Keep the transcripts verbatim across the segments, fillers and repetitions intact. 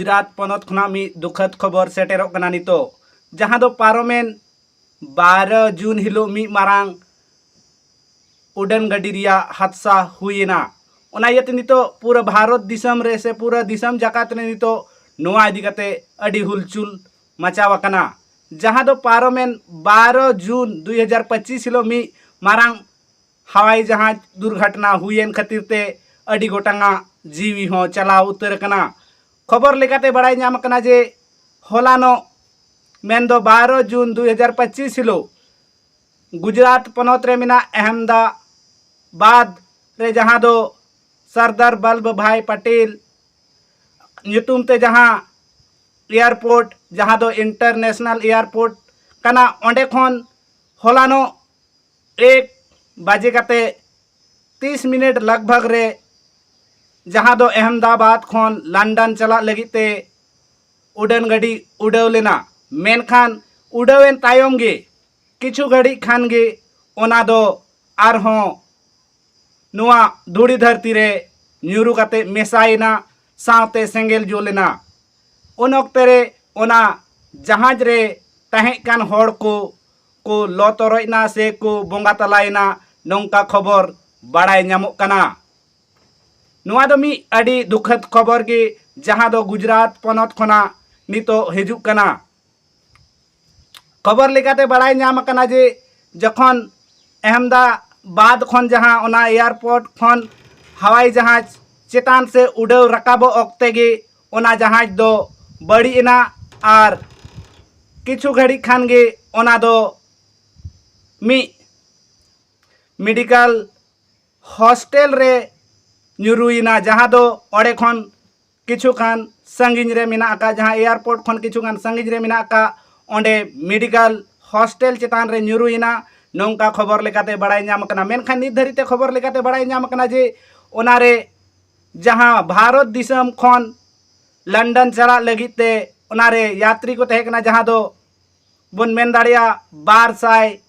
ᱜᱩᱡᱽᱨᱟᱴ ᱯᱚᱱᱚᱛ ᱠᱷᱚᱱᱟᱜ ᱢᱤᱫ ᱫᱩᱠᱷᱟᱹᱛ ᱠᱷᱚᱵᱚᱨ ᱥᱮᱴᱮᱨᱚᱜ ᱠᱟᱱᱟ ᱱᱤᱛᱚᱜ, ᱡᱟᱦᱟᱸ ᱫᱚ ᱯᱟᱨᱚᱢᱮᱱ ᱵᱟᱨᱚ ᱡᱩᱱ ᱦᱤᱞᱳᱜ ᱢᱤᱫ ᱢᱟᱨᱟᱝ ᱩᱰᱟᱹᱱ ᱜᱟᱹᱰᱤ ᱨᱮᱭᱟᱜ ᱦᱟᱫᱥᱟ ᱦᱩᱭᱮᱱᱟ᱾ ᱚᱱᱟ ᱤᱭᱟᱹᱛᱮ ᱱᱤᱛᱚᱜ ᱯᱩᱨᱟᱹ ᱵᱷᱟᱨᱚᱛ ᱫᱤᱥᱚᱢ ᱨᱮ ᱥᱮ ᱯᱩᱨᱟᱹ ᱫᱤᱥᱚᱢ ᱡᱟᱠᱟᱛ ᱨᱮ ᱱᱤᱛᱚᱜ ᱱᱚᱣᱟ ᱤᱫᱤ ᱠᱟᱛᱮ ᱟᱹᱰᱤ ᱦᱩᱞᱪᱩᱞ ᱢᱟᱪᱟᱣ ᱟᱠᱟᱱᱟ, ᱡᱟᱦᱟᱸ ᱫᱚ ᱯᱟᱨᱚᱢᱮᱱ ᱵᱟᱨᱚ ᱡᱩᱱ ᱫᱩᱭ ᱦᱟᱡᱟᱨ ᱯᱚᱸᱪᱤᱥ ᱦᱤᱞᱳᱜ ᱢᱤᱫ ᱢᱟᱨᱟᱝ ᱦᱟᱣᱟᱭ ᱡᱟᱦᱟᱡᱽ ᱫᱩᱨᱜᱷᱚᱴᱚᱱᱟ ᱦᱩᱭᱮᱱ ᱠᱷᱟᱹᱛᱤᱨ ᱛᱮ ᱟᱹᱰᱤ ᱜᱚᱴᱟᱝᱟᱜ ᱡᱤᱣᱤ ᱦᱚᱸ ᱪᱟᱞᱟᱣ ᱩᱛᱟᱹᱨ ᱟᱠᱟᱱᱟ᱾ ᱠᱷᱚᱵᱚᱨ ᱞᱮᱠᱟᱛᱮ ᱵᱟᱲᱟᱭ ᱧᱟᱢ ᱟᱠᱟᱱᱟ ᱡᱮ ᱦᱚᱞᱟᱱᱚᱜ, ᱢᱮᱱᱫᱚ ᱵᱟᱨᱚ ᱡᱩᱱ ᱫᱩᱭ ᱦᱟᱡᱟᱨ ᱯᱚᱸᱪᱤᱥ ᱦᱤᱞᱳᱜ ᱜᱩᱡᱽᱨᱟᱴ ᱯᱚᱱᱚᱛ ᱨᱮ ᱢᱮᱱᱟᱜ ᱟᱦᱢᱮᱫᱟᱵᱟᱫᱽ ᱨᱮ, ᱡᱟᱦᱟᱸ ᱫᱚ ᱥᱚᱨᱫᱟᱨ ᱵᱚᱞᱞᱚᱵᱷ ᱵᱷᱟᱭ ᱯᱟᱴᱮᱞ ᱧᱩᱛᱩᱢ ᱛᱮ ᱡᱟᱦᱟᱸ ᱮᱭᱟᱨᱯᱳᱨᱴ, ᱡᱟᱦᱟᱸ ᱫᱚ ᱤᱱᱴᱟᱨᱱᱮᱥᱱᱟᱞ ᱮᱭᱟᱨᱯᱳᱨᱴ ᱠᱟᱱᱟ, ᱚᱸᱰᱮ ᱠᱷᱚᱱ ᱦᱚᱞᱟᱱᱚᱜ ᱮᱠ ᱵᱟᱡᱮ ᱠᱟᱛᱮ ᱛᱤᱥ ᱢᱤᱱᱤᱴ ᱞᱟᱜᱽ ᱵᱷᱟᱜᱽ ᱨᱮ, ᱡᱟᱦᱟᱸ ᱫᱚ ᱟᱦᱢᱮᱫᱟᱵᱟᱫᱽ ᱠᱷᱚᱱ ᱞᱚᱱᱰᱚᱱ ᱪᱟᱞᱟᱜ ᱞᱟᱹᱜᱤᱫ ᱛᱮ ᱩᱰᱟᱹᱱ ᱜᱟᱹᱰᱤ ᱩᱰᱟᱹᱣ ᱞᱮᱱᱟ᱾ ᱢᱮᱱᱠᱷᱟᱱ ᱩᱰᱟᱹᱣᱮᱱ ᱛᱟᱭᱚᱢ ᱜᱮ ᱠᱤᱪᱷᱩ ᱜᱷᱟᱹᱲᱤᱡ ᱠᱷᱟᱱ ᱜᱮ ᱚᱱᱟ ᱫᱚ ᱟᱨᱦᱚᱸ ᱱᱚᱣᱟ ᱫᱷᱩᱲᱤ ᱫᱷᱟᱹᱨᱛᱤ ᱨᱮ ᱧᱩᱨᱩ ᱠᱟᱛᱮ ᱢᱮᱥᱟᱭᱮᱱᱟ, ᱥᱟᱶᱛᱮ ᱥᱮᱸᱜᱮᱞ ᱡᱩᱞ ᱮᱱᱟ᱾ ᱩᱱ ᱚᱠᱛᱮ ᱨᱮ ᱚᱱᱟ ᱡᱟᱦᱟᱡᱽ ᱨᱮ ᱛᱟᱦᱮᱸ ᱠᱟᱱ ᱦᱚᱲ ᱠᱚ ᱠᱚ ᱞᱚ ᱛᱚᱨᱚᱡ ᱮᱱᱟ ᱥᱮ ᱠᱚ ᱵᱚᱸᱜᱟ ᱛᱟᱞᱟᱭᱮᱱᱟ, ᱱᱚᱝᱠᱟ ᱠᱷᱚᱵᱚᱨ ᱵᱟᱲᱟᱭ ᱧᱟᱢᱚᱜ ᱠᱟᱱᱟ᱾ ᱱᱚᱣᱟ ᱫᱚ ᱢᱤᱫ ᱟᱹᱰᱤ ᱫᱩᱠᱷᱟᱹᱛ ᱠᱷᱚᱵᱚᱨ ᱜᱮ, ᱡᱟᱦᱟᱸ ᱫᱚ ᱜᱩᱡᱽᱨᱟᱴ ᱯᱚᱱᱚᱛ ᱠᱷᱚᱱᱟᱜ ᱱᱤᱛᱚᱜ ᱦᱤᱡᱩᱜ ᱠᱟᱱᱟ᱾ ᱠᱷᱚᱵᱚᱨ ᱞᱮᱠᱟᱛᱮ ᱵᱟᱲᱟᱭ ᱧᱟᱢ ᱟᱠᱟᱱᱟ ᱡᱮ ᱡᱚᱠᱷᱚᱱ ᱟᱦᱢᱮᱫᱟᱵᱟᱫᱽ ᱠᱷᱚᱱ ᱡᱟᱦᱟᱸ ᱚᱱᱟ ᱮᱭᱟᱨᱯᱳᱨᱴ ᱠᱷᱚᱱ ᱦᱟᱣᱟᱭ ᱡᱟᱦᱟᱡᱽ ᱪᱮᱛᱟᱱ ᱥᱮ ᱩᱰᱟᱹᱣ ᱨᱟᱠᱟᱵᱚᱜ ᱚᱠᱛᱮ ᱜᱮ ᱚᱱᱟ ᱡᱟᱦᱟᱡᱽ ᱫᱚ ᱵᱟᱹᱲᱤᱡ ᱮᱱᱟ ᱟᱨ ᱠᱤᱪᱷᱩ ᱜᱷᱟᱹᱲᱤᱡ ᱠᱷᱟᱱ ᱜᱮ ᱚᱱᱟ ᱫᱚ ᱢᱤᱫ ᱢᱮᱰᱤᱠᱮᱞ ᱦᱚᱥᱴᱮᱞ ᱨᱮ ᱧᱩᱨᱩᱭᱮᱱᱟ, ᱡᱟᱦᱟᱸ ᱫᱚ ᱚᱸᱰᱮ ᱠᱷᱚᱱ ᱠᱤᱪᱷᱩ ᱜᱟᱱ ᱥᱟᱺᱜᱤᱧ ᱨᱮ ᱢᱮᱱᱟᱜ ᱟᱠᱟᱫ, ᱡᱟᱦᱟᱸ ᱮᱭᱟᱨᱯᱳᱨᱴ ᱠᱷᱚᱱ ᱠᱤᱪᱷᱩ ᱜᱟᱱ ᱥᱟᱺᱜᱤᱧ ᱨᱮ ᱢᱮᱱᱟᱜ ᱟᱠᱟᱫ, ᱚᱸᱰᱮ ᱢᱮᱰᱤᱠᱮᱞ ᱦᱚᱥᱴᱮᱞ ᱪᱮᱛᱟᱱ ᱨᱮ ᱧᱩᱨᱩᱭᱮᱱᱟ, ᱱᱚᱝᱠᱟ ᱠᱷᱚᱵᱚᱨ ᱞᱮᱠᱟᱛᱮ ᱵᱟᱲᱟᱭ ᱧᱟᱢ ᱟᱠᱟᱱᱟ᱾ ᱢᱮᱱᱠᱷᱟᱱ ᱱᱤᱛ ᱫᱷᱟᱹᱨᱤᱡ ᱛᱮ ᱠᱷᱚᱵᱚᱨ ᱞᱮᱠᱟᱛᱮ ᱵᱟᱲᱟᱭ ᱧᱟᱢ ᱟᱠᱟᱱᱟ ᱡᱮ ᱚᱱᱟᱨᱮ ᱡᱟᱦᱟᱸ ᱵᱷᱟᱨᱚᱛ ᱫᱤᱥᱚᱢ ᱠᱷᱚᱱ ᱞᱚᱱᱰᱚᱱ ᱪᱟᱞᱟᱜ ᱞᱟᱹᱜᱤᱫ ᱛᱮ ᱚᱱᱟᱨᱮ ᱭᱟᱛᱨᱤ ᱠᱚ ᱛᱟᱦᱮᱸ ᱠᱟᱱᱟ, ᱡᱟᱦᱟᱸ ᱫᱚ ᱵᱚᱱ ᱢᱮᱱ ᱫᱟᱲᱮᱭᱟᱜᱼᱟ ᱵᱟᱨ ᱥᱟᱭ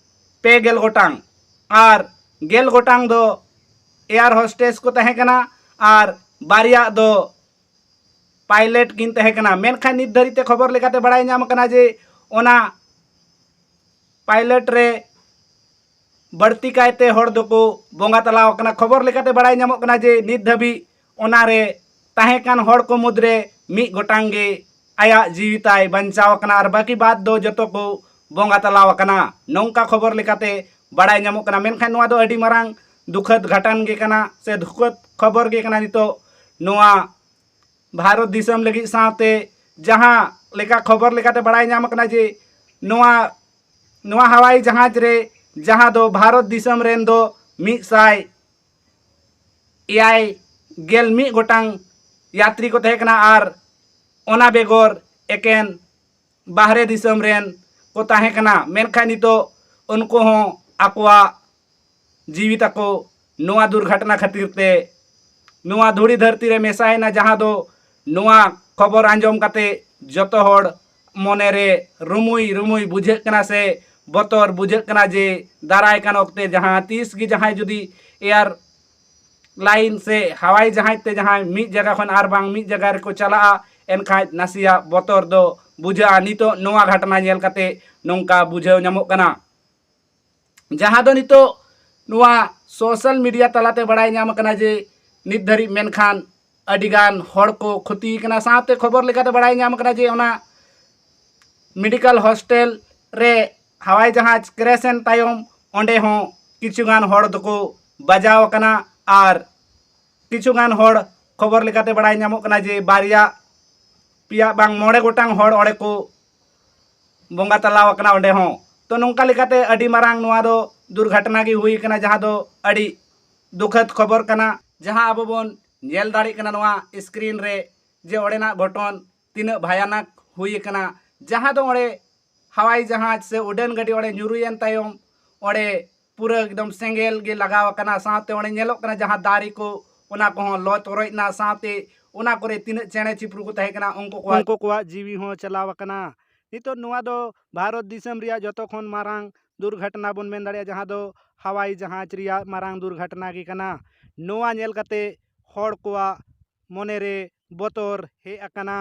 ᱯᱮ ᱜᱮᱞ ᱜᱚᱴᱟᱝ, ᱟᱨ ᱜᱮᱞ ᱜᱚᱴᱟᱝ ᱫᱚ ᱮᱭᱟᱨ ᱦᱳᱥᱴᱮᱥ ᱠᱚ ᱛᱟᱦᱮᱸ ᱠᱟᱱᱟ ᱟᱨ ᱵᱟᱨᱭᱟ ᱫᱚ ᱯᱟᱭᱞᱮᱴ ᱠᱤᱱ ᱛᱟᱦᱮᱸ ᱠᱟᱱᱟ᱾ ᱢᱮᱱᱠᱷᱟᱱ ᱱᱤᱛ ᱫᱷᱟᱹᱨᱤᱡ ᱛᱮ ᱠᱷᱚᱵᱚᱨ ᱞᱮᱠᱟᱛᱮ ᱵᱟᱲᱟᱭ ᱧᱟᱢ ᱟᱠᱟᱱᱟ ᱡᱮ ᱚᱱᱟ ᱯᱟᱭᱞᱮᱴ ᱨᱮ ᱵᱟᱹᱲᱛᱤ ᱠᱟᱭᱛᱮ ᱦᱚᱲ ᱫᱚᱠᱚ ᱵᱚᱸᱜᱟ ᱛᱟᱞᱟᱣ ᱟᱠᱟᱱᱟ᱾ ᱠᱷᱚᱵᱚᱨ ᱞᱮᱠᱟᱛᱮ ᱵᱟᱲᱟᱭ ᱧᱟᱢᱚᱜ ᱠᱟᱱᱟ ᱡᱮ ᱱᱤᱛ ᱫᱷᱟᱹᱵᱤᱡ ᱚᱱᱟᱨᱮ ᱛᱟᱦᱮᱸ ᱠᱟᱱ ᱦᱚᱲ ᱠᱚ ᱢᱩᱫᱽᱨᱮ ᱢᱤᱫ ᱜᱚᱴᱟᱝ ᱜᱮ ᱟᱭᱟᱜ ᱡᱤᱣᱤ ᱛᱟᱭ ᱵᱟᱧᱪᱟᱣ ᱟᱠᱟᱱᱟ ᱟᱨ ᱵᱟᱹᱠᱤ ᱵᱟᱫ ᱫᱚ ᱡᱚᱛᱚ ᱠᱚ ᱵᱚᱸᱜᱟ ᱛᱟᱞᱟᱣ ᱟᱠᱟᱱᱟ, ᱱᱚᱝᱠᱟ ᱠᱷᱚᱵᱚᱨ ᱞᱮᱠᱟᱛᱮ ᱵᱟᱲᱟᱭ ᱧᱟᱢᱚᱜ ᱠᱟᱱᱟ᱾ ᱢᱮᱱᱠᱷᱟᱱ ᱱᱚᱣᱟ ᱫᱚ ᱟᱹᱰᱤ ᱢᱟᱨᱟᱝ ᱫᱩᱠᱷᱟᱹᱫ ᱜᱷᱟᱴᱟᱱ ᱜᱮ ᱠᱟᱱᱟ ᱥᱮ ᱫᱩᱠᱷᱟᱹᱫ ᱠᱷᱚᱵᱚᱨ ᱜᱮ ᱠᱟᱱᱟ᱾ ᱱᱤᱛᱚᱜ ᱱᱚᱣᱟ ᱵᱷᱟᱨᱚᱛ ᱫᱤᱥᱚᱢ ᱞᱟᱹᱜᱤᱫ ᱥᱟᱶᱛᱮ ᱡᱟᱦᱟᱸ ᱞᱮᱠᱟ ᱠᱷᱚᱵᱚᱨ ᱞᱮᱠᱟᱛᱮ ᱵᱟᱲᱟᱭ ᱧᱟᱢ ᱟᱠᱟᱱᱟ ᱡᱮ ᱱᱚᱣᱟ, ᱱᱚᱣᱟ ᱦᱟᱣᱟᱭ ᱡᱟᱦᱟᱡᱽ ᱨᱮ ᱡᱟᱦᱟᱸ ᱫᱚ ᱵᱷᱟᱨᱚᱛ ᱫᱤᱥᱚᱢ ᱨᱮᱱ ᱫᱚ ᱢᱤᱫ ᱥᱟᱭ ᱮᱭᱟᱭ ᱜᱮᱞ ᱢᱤᱫ ᱜᱚᱴᱟᱝ ᱭᱟᱛᱨᱤ ᱠᱚ ᱛᱟᱦᱮᱸ ᱠᱟᱱᱟ ᱟᱨ ᱚᱱᱟ ᱵᱮᱜᱚᱨ ᱮᱠᱮᱱ ᱵᱟᱦᱨᱮ ᱫᱤᱥᱚᱢ ᱨᱮᱱ ᱠᱚ ᱛᱟᱦᱮᱸ ᱠᱟᱱᱟ᱾ ᱢᱮᱱᱠᱷᱟᱱ ᱱᱤᱛᱚᱜ ᱩᱱᱠᱩ ᱦᱚᱸ ᱟᱠᱚᱣᱟᱜ ᱡᱤᱣᱤ ᱛᱟᱠᱚ ᱱᱚᱣᱟ ᱫᱩᱨᱜᱷᱚᱴᱚᱱᱟ ᱠᱷᱟᱹᱛᱤᱨ ᱛᱮ ᱱᱚᱣᱟ ᱫᱷᱩᱲᱤ ᱫᱷᱟᱹᱨᱛᱤ ᱨᱮ ᱢᱮᱥᱟᱭᱮᱱᱟ, ᱡᱟᱦᱟᱸ ᱫᱚ ᱱᱚᱣᱟ ᱠᱷᱚᱵᱚᱨ ᱟᱸᱡᱚᱢ ᱠᱟᱛᱮ ᱡᱚᱛᱚ ᱦᱚᱲ ᱢᱚᱱᱮ ᱨᱮ ᱨᱩᱢᱩᱭ ᱨᱩᱢᱩᱭ ᱵᱩᱡᱷᱟᱹᱜ ᱠᱟᱱᱟ ᱥᱮ ᱵᱚᱛᱚᱨ ᱵᱩᱡᱷᱟᱹᱜ ᱠᱟᱱᱟ ᱡᱮ ᱫᱟᱨᱟᱭ ᱠᱟᱱ ᱚᱠᱛᱮ ᱡᱟᱦᱟᱸ ᱛᱤᱥ ᱜᱮ ᱡᱟᱦᱟᱸᱭ ᱡᱩᱫᱤ ᱮᱭᱟᱨ ᱞᱟᱭᱤᱱ ᱥᱮ ᱦᱟᱣᱟᱭ ᱡᱟᱦᱟᱡᱽ ᱛᱮ ᱡᱟᱦᱟᱸᱭ ᱢᱤᱫ ᱡᱟᱭᱜᱟ ᱠᱷᱚᱱ ᱟᱨ ᱵᱟᱝ ᱢᱤᱫ ᱡᱟᱭᱜᱟ ᱨᱮᱠᱚ ᱪᱟᱞᱟᱜᱼᱟ, ᱮᱱᱠᱷᱟᱱ ᱱᱟᱥᱮᱭᱟᱜ ᱵᱚᱛᱚᱨ ᱫᱚ ᱵᱩᱡᱷᱟᱹᱜᱼᱟ᱾ ᱱᱤᱛᱚᱜ ᱱᱚᱣᱟ ᱜᱷᱚᱴᱚᱱᱟ ᱧᱮᱞ ᱠᱟᱛᱮ ᱱᱚᱝᱠᱟ ᱵᱩᱡᱷᱟᱹᱣ ᱧᱟᱢᱚᱜ ᱠᱟᱱᱟ, ᱡᱟᱦᱟᱸ ᱫᱚ ᱱᱤᱛᱚᱜ ᱱᱚᱣᱟ ᱥᱳᱥᱟᱞ ᱢᱤᱰᱤᱭᱟ ᱛᱟᱞᱟᱛᱮ ᱵᱟᱲᱟᱭ ᱧᱟᱢ ᱟᱠᱟᱱᱟ ᱡᱮ ᱱᱤᱛ ᱫᱷᱟᱹᱨᱤᱡ ᱢᱮᱱᱠᱷᱟᱱ ᱟᱹᱰᱤᱜᱟᱱ ᱦᱚᱲ ᱠᱚ ᱠᱷᱚᱛᱤ ᱟᱠᱟᱱᱟ᱾ ᱥᱟᱶᱛᱮ ᱠᱷᱚᱵᱚᱨ ᱞᱮᱠᱟᱛᱮ ᱵᱟᱲᱟᱭ ᱧᱟᱢ ᱟᱠᱟᱱᱟ ᱡᱮ ᱚᱱᱟ ᱢᱮᱰᱤᱠᱮᱞ ᱦᱚᱥᱴᱮᱞ ᱨᱮ ᱦᱟᱣᱟᱭ ᱡᱟᱦᱟᱡᱽ ᱠᱨᱮᱥ ᱮᱱ ᱛᱟᱭᱚᱢ ᱚᱸᱰᱮ ᱦᱚᱸ ᱠᱤᱪᱷᱩ ᱜᱟᱱ ᱦᱚᱲ ᱫᱚᱠᱚ ᱵᱟᱡᱟᱣ ᱟᱠᱟᱱᱟ ᱟᱨ ᱠᱤᱪᱷᱩ ᱜᱟᱱ ᱦᱚᱲ ᱠᱷᱚᱵᱚᱨ ᱞᱮᱠᱟᱛᱮ ᱵᱟᱲᱟᱭ ᱧᱟᱢᱚᱜ ᱠᱟᱱᱟ ᱡᱮ ᱵᱟᱨᱭᱟ ᱯᱮᱭᱟ ᱵᱟᱝ ᱢᱚᱬᱮ ᱜᱚᱴᱟᱝ ᱦᱚᱲ ᱚᱸᱰᱮ ᱠᱚ ᱵᱚᱸᱜᱟ ᱛᱟᱞᱟᱣ ᱟᱠᱟᱱᱟ ᱚᱸᱰᱮ ᱦᱚᱸ᱾ ᱛᱚ ᱱᱚᱝᱠᱟ ᱞᱮᱠᱟᱛᱮ ᱟᱹᱰᱤ ᱢᱟᱨᱟᱝ ᱱᱚᱣᱟ ᱫᱚ ᱫᱩᱨᱜᱷᱚᱴᱚᱱᱟ ᱜᱮ ᱦᱩᱭ ᱟᱠᱟᱱᱟ, ᱡᱟᱦᱟᱸ ᱫᱚ ᱟᱹᱰᱤ ᱫᱩᱠᱷᱟᱹᱫ ᱠᱷᱚᱵᱚᱨ ᱠᱟᱱᱟ᱾ ᱡᱟᱦᱟᱸ ᱟᱵᱚ ᱵᱚᱱ ᱧᱮᱞ ᱫᱟᱲᱮᱭᱟᱜ ᱠᱟᱱᱟ ᱱᱚᱣᱟ ᱥᱠᱨᱤᱱ ᱨᱮ ᱡᱮ ᱚᱸᱰᱮᱱᱟᱜ ᱜᱷᱚᱴᱚᱱ ᱛᱤᱱᱟᱹᱜ ᱵᱷᱟᱭᱟᱱᱟᱠ ᱦᱩᱭ ᱟᱠᱟᱱᱟ, ᱡᱟᱦᱟᱸ ᱫᱚ ᱚᱸᱰᱮ ᱦᱟᱣᱟᱭ ᱡᱟᱦᱟᱡᱽ ᱥᱮ ᱩᱰᱟᱹᱱ ᱜᱟᱹᱰᱤ ᱚᱸᱰᱮ ᱧᱩᱨᱩᱭᱮᱱ ᱛᱟᱭᱚᱢ ᱚᱸᱰᱮ ᱯᱩᱨᱟᱹ ᱮᱠᱫᱚᱢ ᱥᱮᱸᱜᱮᱞ ᱜᱮ ᱞᱟᱜᱟᱣ ᱟᱠᱟᱱᱟ, ᱥᱟᱶᱛᱮ ᱚᱸᱰᱮ ᱧᱮᱞᱚᱜ ᱠᱟᱱᱟ ᱡᱟᱦᱟᱸ ᱫᱟᱨᱮ ᱠᱚ ᱚᱱᱟ ᱠᱚᱦᱚᱸ ᱞᱚ ᱛᱚᱨᱚᱡ ᱮᱱᱟ, ᱥᱟᱶᱛᱮ ᱚᱱᱟ ᱠᱚᱨᱮ ᱛᱤᱱᱟᱹᱜ ᱪᱮᱬᱮ ᱪᱤᱯᱨᱩ ᱠᱚ ᱛᱟᱦᱮᱸ ᱠᱟᱱᱟ ᱩᱱᱠᱩ ᱠᱚᱣᱟᱜ, ᱩᱱᱠᱩ ᱠᱚᱣᱟᱜ ᱡᱤᱣᱤ ᱦᱚᱸ ᱪᱟᱞᱟᱣ ᱟᱠᱟᱱᱟ᱾ ᱱᱤᱛᱚᱜ ᱱᱚᱣᱟ ᱫᱚ ᱵᱷᱟᱨᱚᱛ ᱫᱤᱥᱚᱢ ᱨᱮᱭᱟᱜ ᱡᱚᱛᱚ ᱠᱷᱚᱱ ᱢᱟᱨᱟᱝ ᱫᱩᱨᱜᱷᱚᱴᱚᱱᱟ ᱵᱚᱱ ᱢᱮᱱ ᱫᱟᱲᱮᱭᱟᱜᱼᱟ, ᱡᱟᱦᱟᱸ ᱫᱚ ᱦᱟᱣᱟᱭ ᱡᱟᱦᱟᱡᱽ ᱨᱮᱭᱟᱜ ᱢᱟᱨᱟᱝ ᱫᱩᱨᱜᱷᱚᱴᱚᱱᱟ ᱜᱮ ᱠᱟᱱᱟ᱾ ᱱᱚᱣᱟ ᱧᱮᱞ ᱠᱟᱛᱮ ᱦᱚᱲ ᱠᱚᱣᱟᱜ ᱢᱚᱱᱮ ᱨᱮ ᱵᱚᱛᱚᱨ ᱦᱮᱡ ᱟᱠᱟᱱᱟ᱾